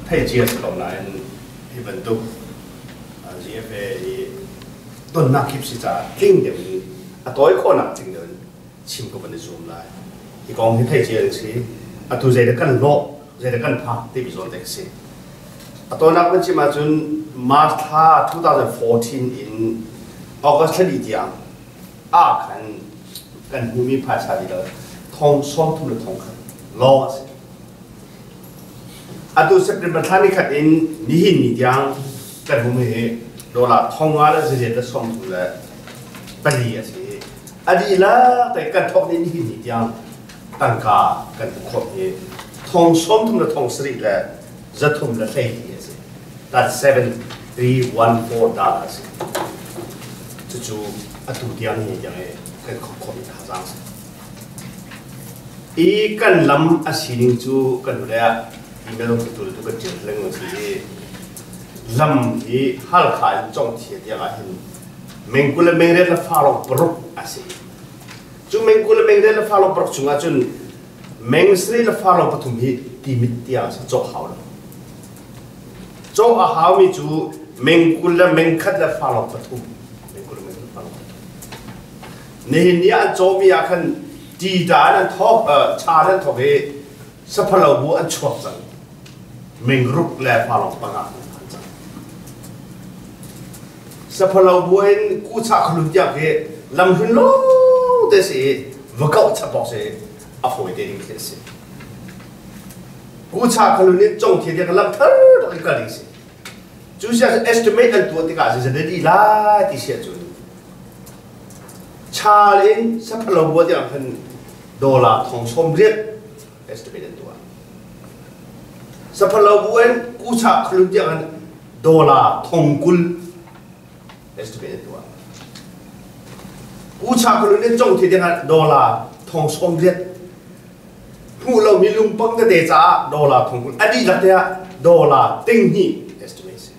Theih cia si ko nain hi bantuk GFA i tonnak kip si caah tling deuh in a tawi khawhnak tling deuh in chim ka van i zuam lai. Hi kong hi theih cia an si. Atu zeidah kan lawh, zeidah kan phak timi zawn te si. A tawinak van chim ahcun March thla 2014 in August thla dih tiang ah khan kan hmumi phaisa dihlak thong 31 lawng a si. Atu September thla nikhat in nihin ni tiang kan hum hi dollar 5,134 a si. A dihlak te kan thawk ni nihin ni tiang tangka kan hmuh khawh hi 33,313 a si. That's $7314 a si. Cucu atu tiang ni tiang hi kan khawh khawhmi thazaang a si. I kan lam a sining cu kan hnulei ah email tu tu kan ṭial lengmang si i lam hi Halkha in Congthia tiang ah hin meng 20 le meng 8 le farlong 6 a si. Cu meng 20 le meng 8 le farlong 6 chungah cun meng 7 le farlong 3 hi Timit tiang a si, cawk hau lo. Cawk a haumi cu meng 20 le meng 1 le farlong 3. Meng 20 le meng 1 le farlong 3. Nihin ni an cawmi ah khan tita an thawk, cha an thawk i saphalo bu an chuak cang. Mengruk le farlong 5 an phan cang. Saphalo bu in kucha khalun tiang khi lam hlun lo te si i va kauh chap awk si a fawi te ding khi a si. Kucha khalun in cong thia tiang lam thar rak i kal ding si. Cu sia estimate an tuah tikah zeizat dih lai ti sia cun Chal in saphalo bua tiang khan dollar 80,000 estimate an tuah. Saphalo bu in kucha khalun tiang khan dollar 20,000 estimate an tuah. Kucha khalun in congthi tiang khan dollar 80,000 hmuh lomi lungpang tete caah dollar 20,000 a dihlak te ah dollar 2.5 estimate si.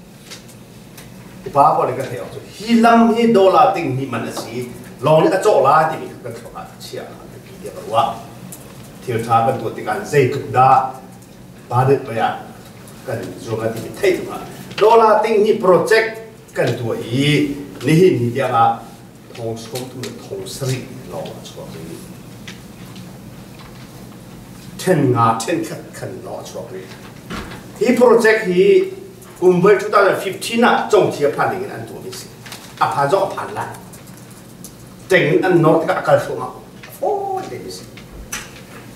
Upa pawl nih kan theih awk cu hi lam hi dollar 2.5 man a si lawng nih a cawh lai timi kha kan thluak ah chia a biapi tiah ka ruah. Thil ṭha kan tuah tikah zeitluk dah budget pei ah kan zuam lai timi theih tuk ah dollar 2.5 project kan tuah i nihin ni tiang ah 30,000 le 7,000 lawng a chuak rih. Ṭhen nga ṭhen khat khan lawng a chuak rih. Hi project hi kum voi 2015 ah Congthia phan ding in an tuahmi si. A phan zong a phan lai. Teng in an nawr tikah a kal thluahmah. A fawi te mi si.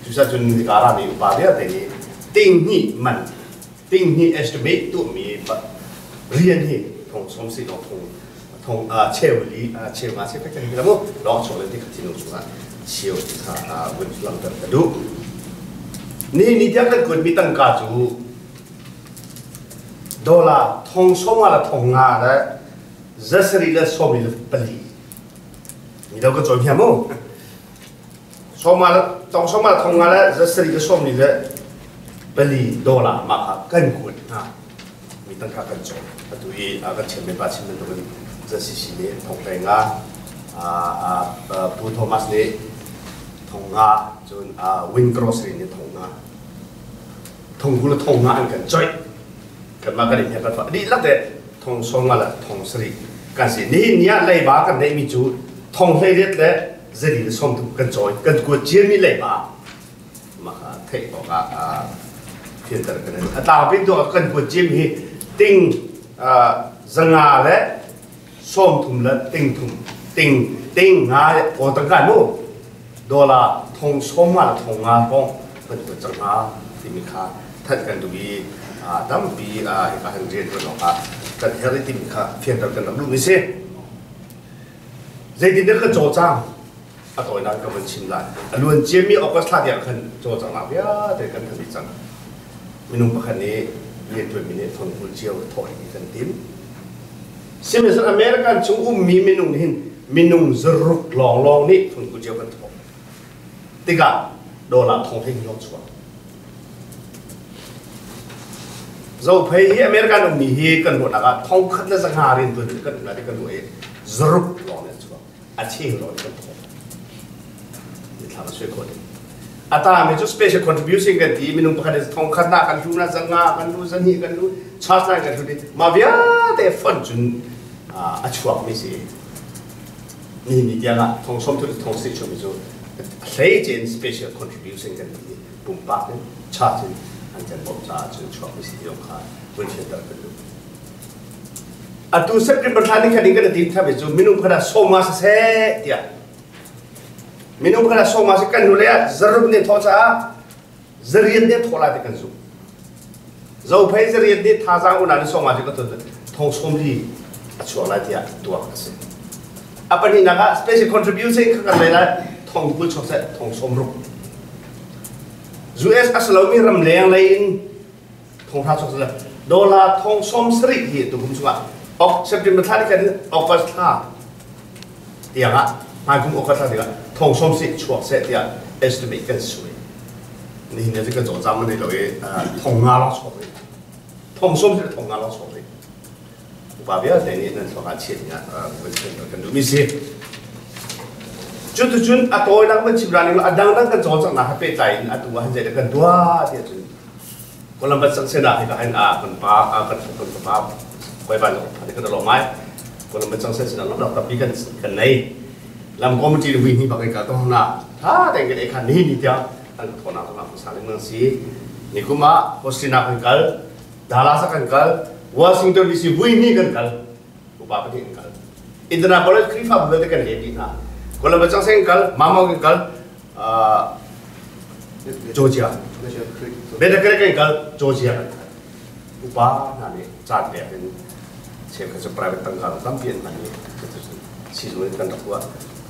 Cucaah cun hika rami upa vialte nih 2.5 man 2.5 estimate tuahmi rian hi thong som si lo thong thong cheu li cheu nga cheu kan hi mu lawng chuak le ti kha thinlung chungah cheu ti kha vun langhter ka duh. Ni ni tiang kan kuatmi tangka cu dollar 75,000 le 774 mi do ka cawn hiam mu sawma le tong sawma le 500 le 774 dollar mah kha kan kuat hna mi tangka kan cawn. Atu i kan chim pa chim bantukin ZCC nih 15,000, Pu Thomas nih 5,000, cun Win Grocery nih 5,000, 20,000 le 5,000 an kan coih. Kanmah kan in kan fa dihlak te 75,000 le 7,000 kan si. Nihin ni ah leiba kan neihmi cu 18,000 le 430 kan cawi, kan kuat ciami leiba. Mah kha theih awkah fianter kan in a tlangpi tu kan kuat ciami hi ting 500 le 30 le ting thum ting ting nga o tangka mu dollar 75,000 le 500 pong kan kuat cang hnga timi kha thanh kan duh i tampi hika hin rian ṭuan awkah kan herh i timi kha fianter kan rak duhmi si. Zeitindah kan cawlcang? A tawinak ka van chim lai. A luan ciami August thla tiang khan cawlcanghnak vialte kan kan dih cang. Minung pakhat nih rianṭuanmi nih 20,000 cio thawh hi kan tim. Sihmanhsehlaw American chung ummi minung nih hin minung 600 lawnglawng nih 20,000 cio kan thawh. Tikah dollar 12,000 lawng chuak. Zophei hi American ummi hi kan ruahnak ah 1,100 rian tuan kan um lai kan ruah i 600 lawng an chuak. A cheu lawng kan thawh. Mithlam a sui khawh ding. A tami cu special contribution kan ti minung pakhat in thong khat na kan hlu na zanga kan hlu zahnih kan hlu charge line kan hlu di ma vialte fund cun a chuak mi si. Ni ni tiang ah thong som thu thong si chumi cu hlei chin special contribution kan ti pumpak in charge in an kan bawmh caah cun chuak mi si ti kha vun fianter kan duh. Atu September thla ni khat in kan tim thami cu minung khat ah sawma siseh tiah minung khat ah sawma si kan hnulei ah zaruk nih thawh caah zariat nih thawh lai ti kan zumh. Zophei zariat nih thazaang unau nih sawma si ka thun thong sawmli a chuak lai tiah tuak a si. A pahnihnak ah special contribution kha kan lei lai thong 20 chuak seh thong 60. US a si lomi ramleng lei in thonghra chuak sila dollar thong 70 hi tukum chungah September thla ni kan August thla tiang ah hmaikum August thla tiang ah thong 70 chuak seh tiah estimate kan sui nihin ni kan cawlcang man lo i thong nga lawng chuak rih thong 70 thong nga lawng chuak rih upa vialte nih nan thluak ah chiat dingah kan duhmi si cuticun a tawinak man chim ning a dangdang kan cawlcanghnak he pehtlai in atu ah hin zeidah kan tuah tiah cun Columbus Junction ah hika hin a kan pa kan kan fapa koi van kan lo mai Columbus Junction sin lam tampi kan kan nei lam committee hui hi bak ka to na tha teng kan ekhan ni ni tia an thona to na sa ling nang si nikuma Austin kan kal Dallas kan kal Washington DC hui ni kan kal upa pahnih kan kal Indianapolis Khrifa bu kan le ti hna Columbus Junction kal Mama kan kal Georgia Medicare kan kal Georgia kan kal upa hna nih caan pek in cheukhat cu private tangka tampi an hman i sizung in kan rak tuah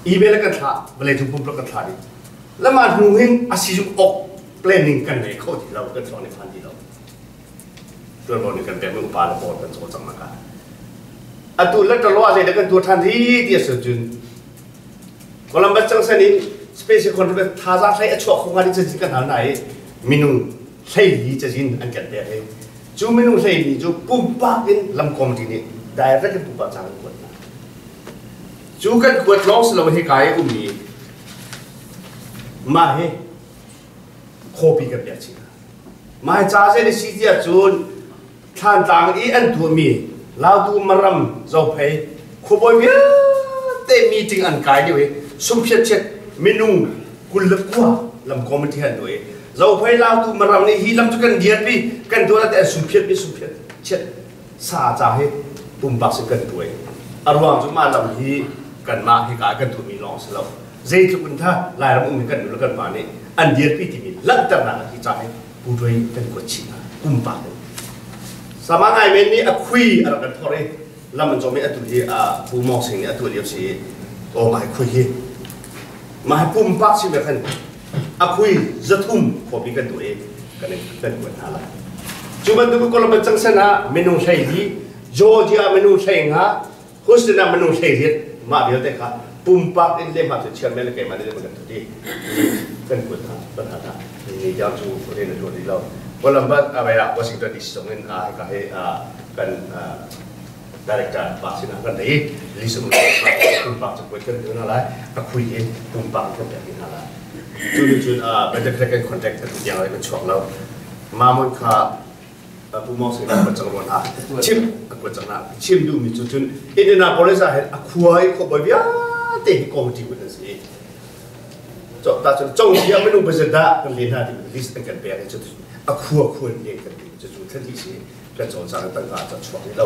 email kan thlah vawleicung pumpak kan thlah dih lama hnu hin a sizung ok planning kan ngei kho ti lo kan chuak nih phan ti lo tuanvo nih kan pek mi upa le pawl kan caw cang maka atu le talo a zei kan tuah than hi ti a cun Columbus Junction in Space Control thazaang hlei a chuak kho hnga ding cazin kan hal hna i minung 14 cazin an kan pek i cu minung 14 cu pumpak in lam committee nih direct in pumpak ca kan kuat hna. Cu kan kuat lawng si lo hika i ummi mah hi copy kan pek chih hna. Mah hi ca zei na si tiah cun Thlantlang i an tuahmi Lautu Maram Zophei khuabawi vialte meeting an kai lio i sumphiat minung 29 lam committee an tuah i Zophei Lautu Maram nih hi lam cu kan dirpi kan tuah te an sumphiat mi sumphiat chiat sa ca hi pumpak sin kan tuai a ruang cu mah lam hi kanmah hika kan tuahmi lawng si lo zeitluk in tha Lairam um kan nu le kan pa nih an dirpi timi langhternak hi ca hi putuai kan kuat chih hna pumpak in sama ngai men nih a khui a rak kan phorh i lam an cawm i atu hi a pu mong sing nih a tuah lio si o mai khui hi mah pumpak si me khan a khui zathum khuapi kan tuah i kan kan kuat hna lai cu bantuk Columbus Junction ah minung hlei hi Georgia minung hlei nga Houston ah minung 18 mah vialte kha pumpak in le hma cu chairman le keimah nih kan thut i kan kut hna kan hna hna ni tiang cu rian a tuan rih lo Columbus ah Washington DC zong in hika hi kan director pa sinah kan rei list um pumpak cu kuat kan hna lai a khui in pumpak kan pek hna lai cu nih cun better kan contact tiang kan chuak lo mamon kha Pu Mong Sing a cang ruan ah chim a kuat cang na chim duhmi cu cun Indianapolis ah hin a khua i khuabawi vialte hi committee kun an si ta cun cong bia minung budget dah kan len hna ti list an kan pek i cu a khua khua in len kan ti cu cu thil hi si kan cawlcang tangka a chuak rih lo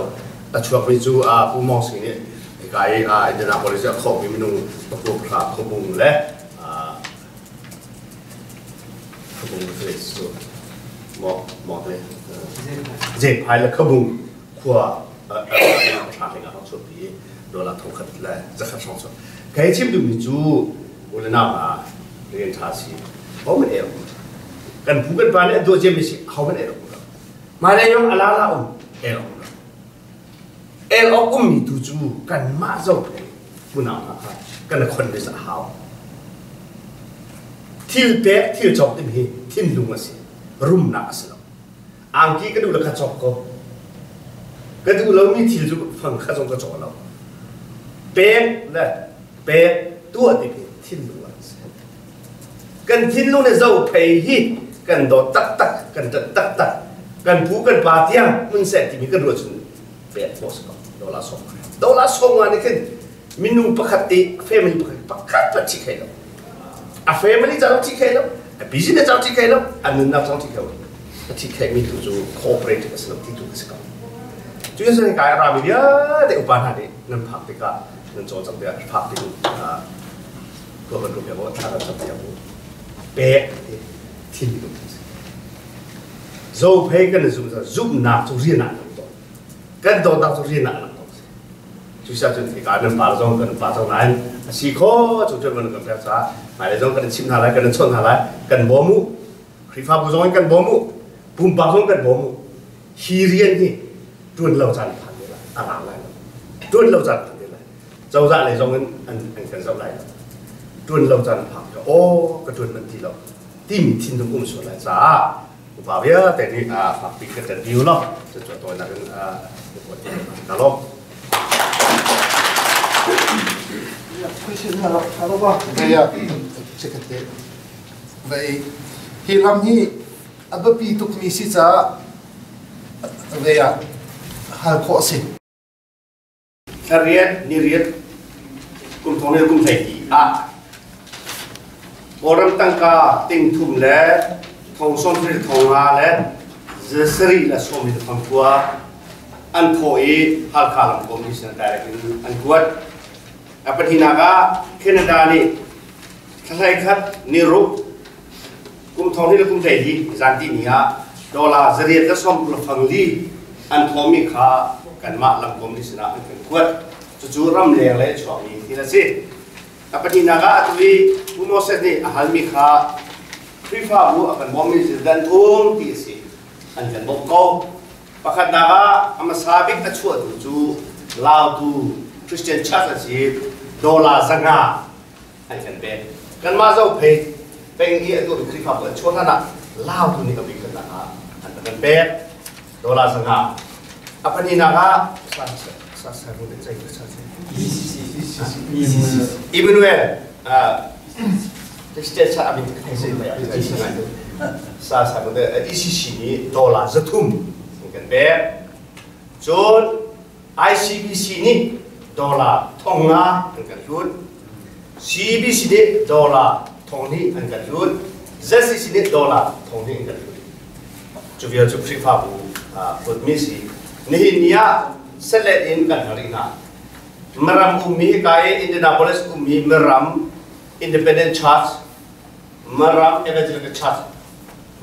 a chuak mi cu Pu Mong Sing nih hika i Indianapolis a khawhmi minung pakua pahra khuabung le Khabung cu mawte Zephai le Khabung khua a thla ah chuahpi i dollar thongkhat le zakhat hrawng chuak. Kai chim duhmi cu u le nau hna rian ṭha si ho man el kan phu kan pa nih a duah ciami si ho man el Hmailei yong a la la um el um El awk ummi tu cu kanmah zohphei unau hna kha kan i khon a hau. Thil pek thil cawk timi hi thinlung a si, rumnak a si lo. Angki ka duh le ka cawk ko. Ka duh lomi thil cu fang kha zong ka caw lo. Pek le pek tuah timi thinlung a si. Kan thinlung nih Zophei hi kan dawt taktak, kan ṭanh taktak, kan pu kan pa tiang hmun seh timi kan ruah cun pek khawh si ko. Dollar 50. Dollar 50 nih khin minung pakhat i family pakhat pakhat pat chi khei lo. A family ca thi khei lo, a business ca thi khei lo, a nunnak zong thi khei lo. A thi khei mi tu cu cooperative a si lo ti tu a si ko. Cu sin kai rami vialte upa hna nih nan phak tikah nan cawlcangh tikah phak ding khua kan rum piak thla kan cam piak u pek ti thin mi lungthin si zo phei kan zum zumnak cu rian ah lang to kan dawtnak cu rian ah lang to si cu sa cun hika nan pa zong kan pa zong nain a si kho cu cun kan kan pek ca hmailei zong kan chim hna lai kan chawnh hna lai kan bawm u Khrihfabu zong in kan bawm u pumpak zong kan bawm u hi rian hi tuan lo caan phan te lai a rang lai lo tuan lo caan phan te lai cozah lei zong in an kan zoh lai lo tuan lo caan phak ka aw ka tuan man ti lo timi thinlung um sual lai caah upa vialte nih fakpi kan kan diu lo cu cu tawinak in ka lawm. Hi lam hi a biapi tukmi si caah vei ah hal khawh a si. Thla riat, ni riat, kum thong le kum hlei ah Kawlram tangka ting thum le thong sawm sarih thong nga le sarih le sawm le thong khua an thawh i Halkha lam commission direct in an kuat. A pahnihnak ah Canada nih thla khat ni ruk kum thong ni le kum hlei hi zanti ni ah dollar zariat le sawm kul fang li an thawmi kha kanmah lamkom ni sinah an kan kuat. Cucu ramleng le chuakmi thil a si. A pahnihnak ah atu i Pu Moses nih a halmi kha Khrihfabu a kan bawmmi zildan um ti a si. An kan bawmh ko. Pakhatnak ah a hmasa bik a chuahtu cu Lautu Christian Church a si. Dollar 500 an kan pek. Kanmah Zophei peng i atu Khrihfabu an chuah hlan ah Lautu nih a bik khatnak ah an kan pek. Dollar 500. A pahnihnak ah Emmanuel Christian Church amin sa sa ECC nih dollar 300 an kan pek. Cun ICBC nih dollar 5,000 an kan hlut. CBC nih dollar 2,000 an kan hlut. ZCC nih dollar 2,000 an kan hlut. Cu vial cu Khrihfabu putmi si. Nihin ni ah Selet in kan har rih hna. Miram ummi hika i Indianapolis ummi Miram Independent Church, Miram Evangelical Church,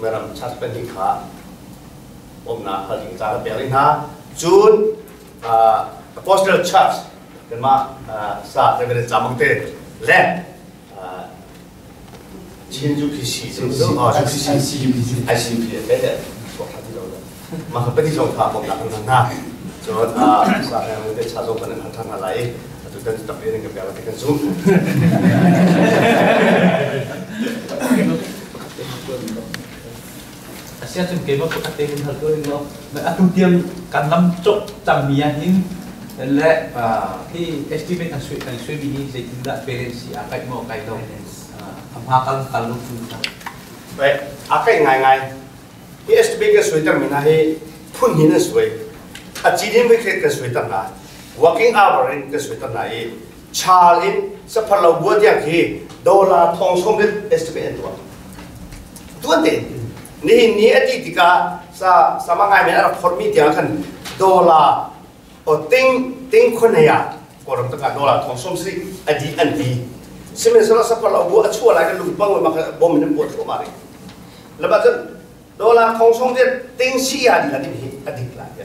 Miram Church pahnih kha umnak hal ding ca kan pek rih hna. Cun Apostolic Church kanmah sa Reverend Zamang te le Chin UPC ICUPC ICUP le mah pati zong kha bawmnak kan hna cun sa te cha zong kan han than hna lai atu tan tak in kan pek kan zum. Asia cun keimah pakhat te kan hal ko ning law atu tiang kan lam cok cangmi ah hin le hi estimate an sui kan suimi hi zeitindah parents si a kaih maw kai lo a hma kal kal lo tu Right, a kaih ngai ngai. Hi estimate kan sui termi hna hi phun hin an sui. A cin in voi kan sui ter hna, working hour in kan sui ter hna i chal in safar lo bua tiang khi dollar thong som estimate an tuah tuan te nihin ni a ti tikah sa sama ngai men a rak phormi tiang khan dollar o ting ting khon hei ah kawlram taka dollar thong som sri a di an ti. Sihmanhsehlaw safar lo bu a chua lai kan lung bang ma bom in buat thlo ma ri laba cun dollar thong som te ting si ya di la ti hi a dik la ti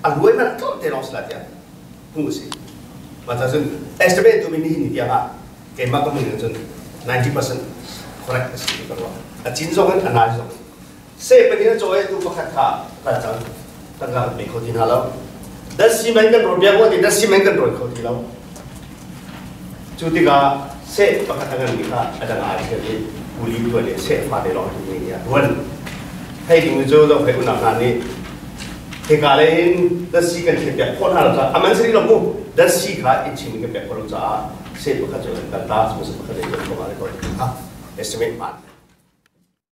a luai man tlom te long sla ti hmu si. Ma ta cun estimate tu mi ni ni tiang ah keimah ka mun cun 90% correct a si ka ruah. A cin zong in a nai zong se pahnih na caw tu pakhat kha kan cang kan ga pe kho ti hna lo. Das si men kan rawn biak ti das si men kan rawn kho ti lo. Cu tikah se pakhat a ngan mi kha a dang ai thel i kuli tuan le se fa te lawng tu ni ya tuan hei ding cu zo phei unak hna nih hika le in dasi kan thiam piak khawh hna lo caah aman sari lo mu dasi kha in chin kan pek khawh lo caah se pakhat cu kan ta se pakhat le ko ma le ko ha. Estimate hmaan.